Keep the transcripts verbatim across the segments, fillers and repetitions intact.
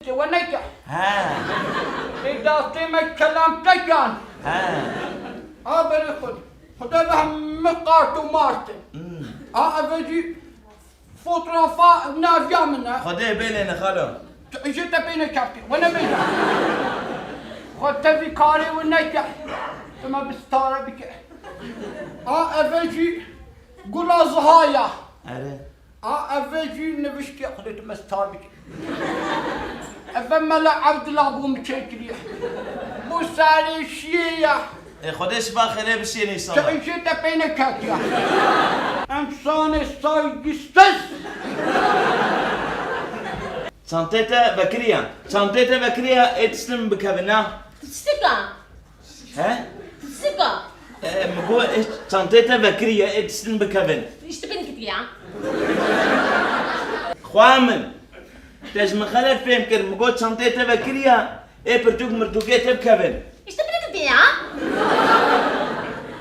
Te we neke. He. Ê dastê me kelam tekan. He. A berê xwe. Xuda ve hemî qart û mart in. Hmm. A eve jî fotoğrafa naviya min e. Xwedê bêlêne xalo. Tu îşê te pê nekeftiye. We nebêje. Xwe tevî karê we neke. Tu me bi stare bike. A eve jî gula ziha ya. Erê. A, eve jî niviştiye Xwedê tu me star bike. Eve Mela Evdila bû min çêkiriye. Bû sarê şiyê ya. Ê, Xwedê şifa xêrê bişiyê înşallah. Te îşê te pê neketiye. Însanê saygısız. Çantê te vekiriye. Çantê te vekiriye, ê tiştin bikevin, na? Tiştika? He? Sika. E, min got, e, çantê te vekiriye, ê tiştin bikevin. Îşte bin gidiya. Xwa min. Te ji min xelet fêm kir. Min got, çantê te vekiriye, ê pirtûk mirtûkê te bikevin. Îşte bin gidiya.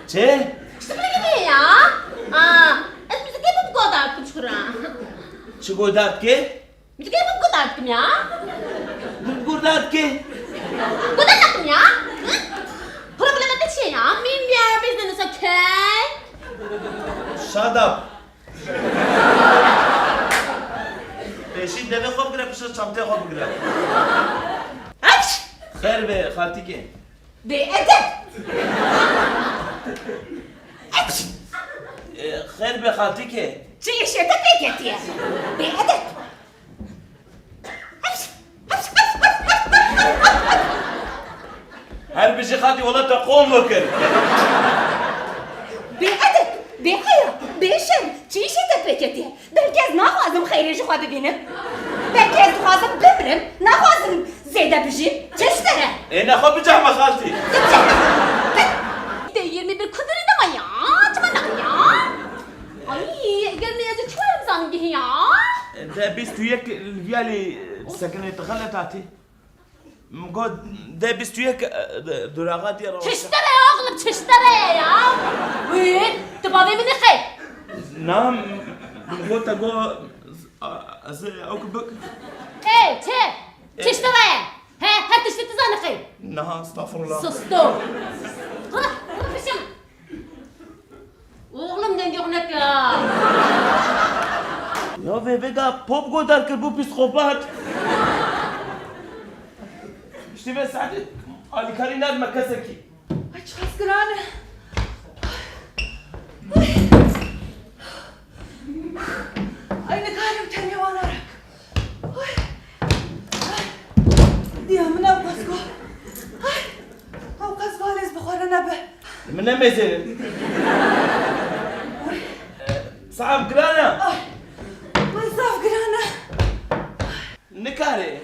Çi? Îşte bin gidiya. Aa, ez muzîkê bi goda bikim çikura. Çi goda dikê? Min dikê min guda dikim ya. Min guda dikê. Guda dikim ya. Hı? Problema te çi ya? Min bir ara biz de nisa key. Shut up. Pêşî devê xwe bigire, piştre çanteyê xwe bigire. Aç! Xêr be xaltîkê. Bêedeb! Aç! E, xêr be xaltîkê. Çi îşê te pê ketiye? Bêedeb! Her bijî xaltî, wela te qol vekir. Bêedeb, bêheya, bêşerm, çi îşê te pê ketiye? Belkî ez naxwazim xeyrê ji xwe bibînim. Belkî ez dixwazim bimrim, naxwazim zêde bijîm. Çi ji te re? Ê, nexwe bicehme xaltî. Te yirmi bir kudurî dema ya, çima naxwe ya? Ay, eger ne yazı çuvarım zanım gihi ya. De bîst û yek li viyalî sekinê tu xelet hatî. Min got, de bîst û yek, e, duraxa diye rawa. Çiştere ya oğlum, çiştere ya. Uy, tu bavê min xey. Na, min got te got, a, ez ew ki bik. Ey, çi? E. Çiştere. He, her tiştî tu zanî xey. Na, estağfurullah. Sustu. Rıh, rıh, pişim. Oğlum, dengê xwe neke ha. Ya vê vêga pop godar kir bû psîkopat. Piştî vê saetê alîkarî nadime kesekî. Ay, çiqas giran e. Ay. Ay, nikarim tenê wana re. Ay. Ay. Diya min ew qas ku. Ay. Ew qas valêz bi xwe re nebe. Min nemêzêrin. Ay. Saet giran e. Ay. Ay, zaf giran e. Nikare.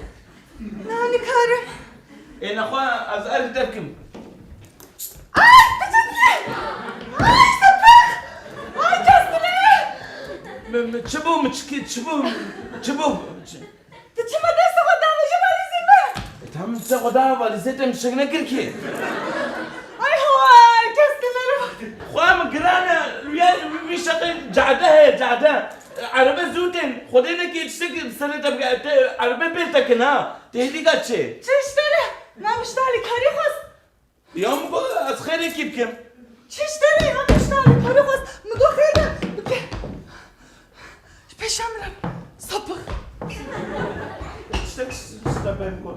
Na, nikarim. Ê nexwe ez erk te bikim. Ay, tu çi dî? Ay, sapık! Ay, kes dile! Mi, mi, çi bû, mi çi, çi bû, çi bû? Çi? Tu çima destê xwe dawêjî valîzê me? E, tam destê xwe da valîzê te, min şik nekir ki. Ay, hay, kes dile! Xwe min giran e, wî, wî şeqê cade heye, cade. Erebe zû tên. Xwedê nekê tiştekî bi serê te bike, te erebe pê tekin ha. Tê hêdîka çê? Çi ji te re? Na, min ji te alîkarî xwest. Ya min got ez xêrekî bikim. Çi ji te re? Ya min ji te alîkarî xwest. Min got xêr be. Bike. Ji pêşa min re. Sapık. Tiştek ji te pê min got.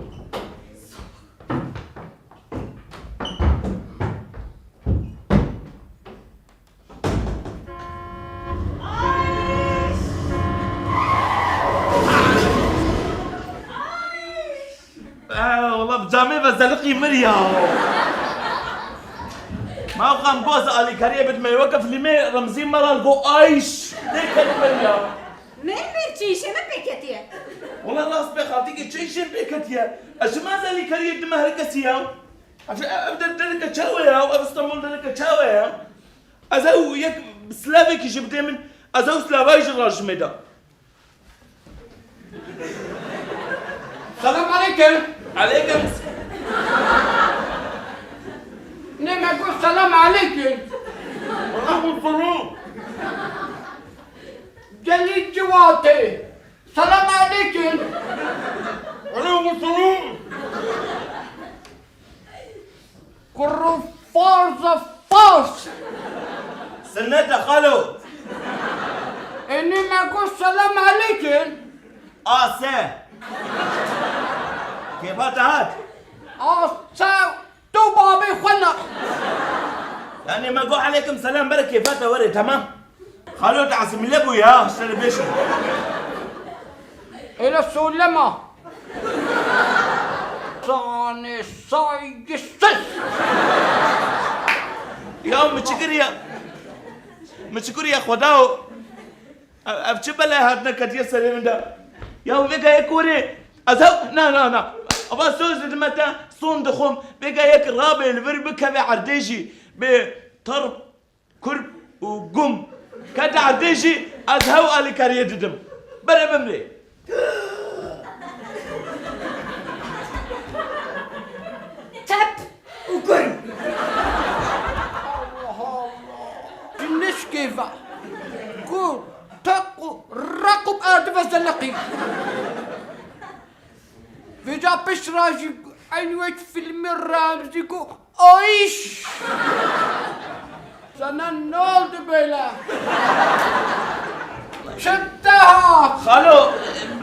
Ee, wala bi camê ve zeliqî mir ya. Ma xwe em goz alîkariyê bidime weke filmê Remzî Meral go ayş. Dê kelî mir ya. Mêr mêr çi îşê me pê ketiye? Wala rast be xaltîkê, çi îşê pê ketiye? Ez çima ez alîkariyê dime her kesî ya? Ev, ev der-, dereke çawa ya? Ev Stenbol dereke çawa ya? Ez ew yek silavekî jî bidê min, ez ew silavayî jî rajimê da. Selam aleykum. Aleykum. Ne me got selam aleykum. Aleykum selam. Gelî ciwatê. Selam aleykum. Aleykum selam. Kurru farz e farz. Sinnet e xalo. Enî me got selam aleykum. A se. Kêfa te hat? A se. Tu babê xwe ne. Yani me got aleykum selam, bere kêfa te were, tamam. Xalo te asimile bû ya, şerê bêşin. Öyle söyleme. Sani saygısız. Ya mi çi kiriye? Mi çi kiriye xweda o? Ev, ev çi belay hatine ketiye serê min de? Ya vêga yek were, ez hew, na, na, na. Ava söz didime te, son dixwim. Vêga yek rabê li vir bikeve erdê jî. Bê tirp, kurp û gum. Kete erdê jî, ez hew alîkariyê didim. Bere bimrê. Tep û gurm. Allah Allah. Ji nişkê ve. Ku teq û req û erdî ve zeleqî. Vêca pişt re jî eynî wek fîlmê Remzî ku Ayş! Sana ne oldu böyle? Çi te hat? Xalo,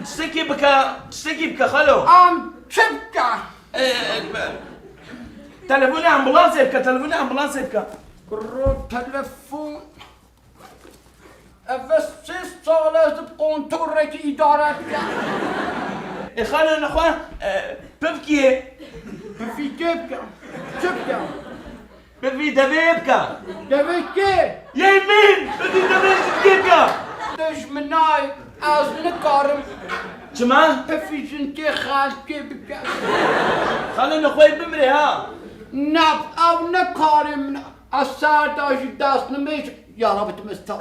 tiştekî bike, tiştekî bike xalo. Em çi bike? E, e, telefonê ambulansê bike, telefonê ambulansê bike. Kuro telefon. Ev sê sal ez bi kontorekî îdare dikim. Ê xalo nexwe, e, pivkiyê. Pivkê bike. Çi bike? Pivî devê bike. Devê kê? Yê min! Pivî devê jinkê bike. Dijminay, ez nikarim. Çima? Pivî jinkê xelkê bike. Xalo nexwe bimrê ha. Ne, ev ne karê min e. Ez ser de jî dest nimêj, ya Rabbi, tu me star.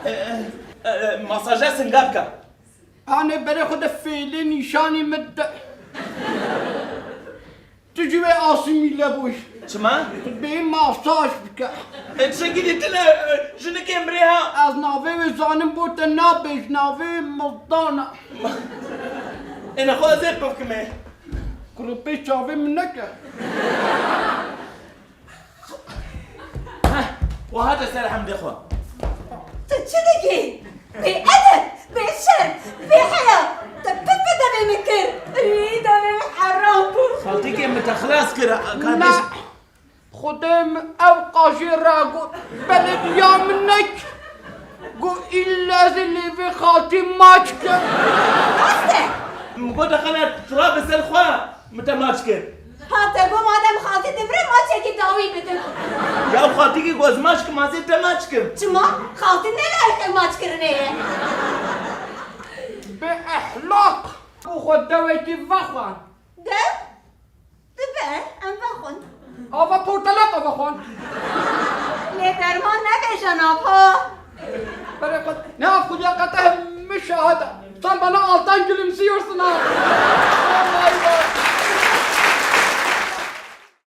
E, e, e, masaja singa bike. Anê berê xwe de fêlê nîşanî min de. Tu jî wê asîmîle bûyî. Çima? Tu bê masaj bike. E, tiştekî dî tune, e, jinikê mirê ha. Ez navê wê zanim bo te nabêj, navê wê Mildana. Ê nexwe ez ê pivkim ê. Kuro pê çavê min neke. Heh, we hate ser hemdê xwe. Tu çi dikî? Bêedeb, bêşerm, bêheya. Te pir bi devê min kir. Î, devê min heram bû. Xaltîkê min te xilas kir, kardeş. Na, Xwedê min ew qajê ragot. Belediya min nek. Got, îlle ez ê lêvê xaltî maç kim. Rast e. Min got, dexene, tu rabe ser xwe. Min te maç kir. Ha, te got madem xaltî dimire, maçekî dawî bidim. Ya xaltîkî ku ez maç kim, ez ê te maç kim. Çima? Xaltî ne layiqê maç kirinê ye. Bê ehlaq. Û xwe dewekî vexwe. Dew? Dibe, em vexwin. Ava portelaka vexwin. Lê derman nebe cenab ha. Berê xwe, ne af xudiya qete hemî şahid e. Sen bana alttan gülümsüyorsun ha. Vay vay.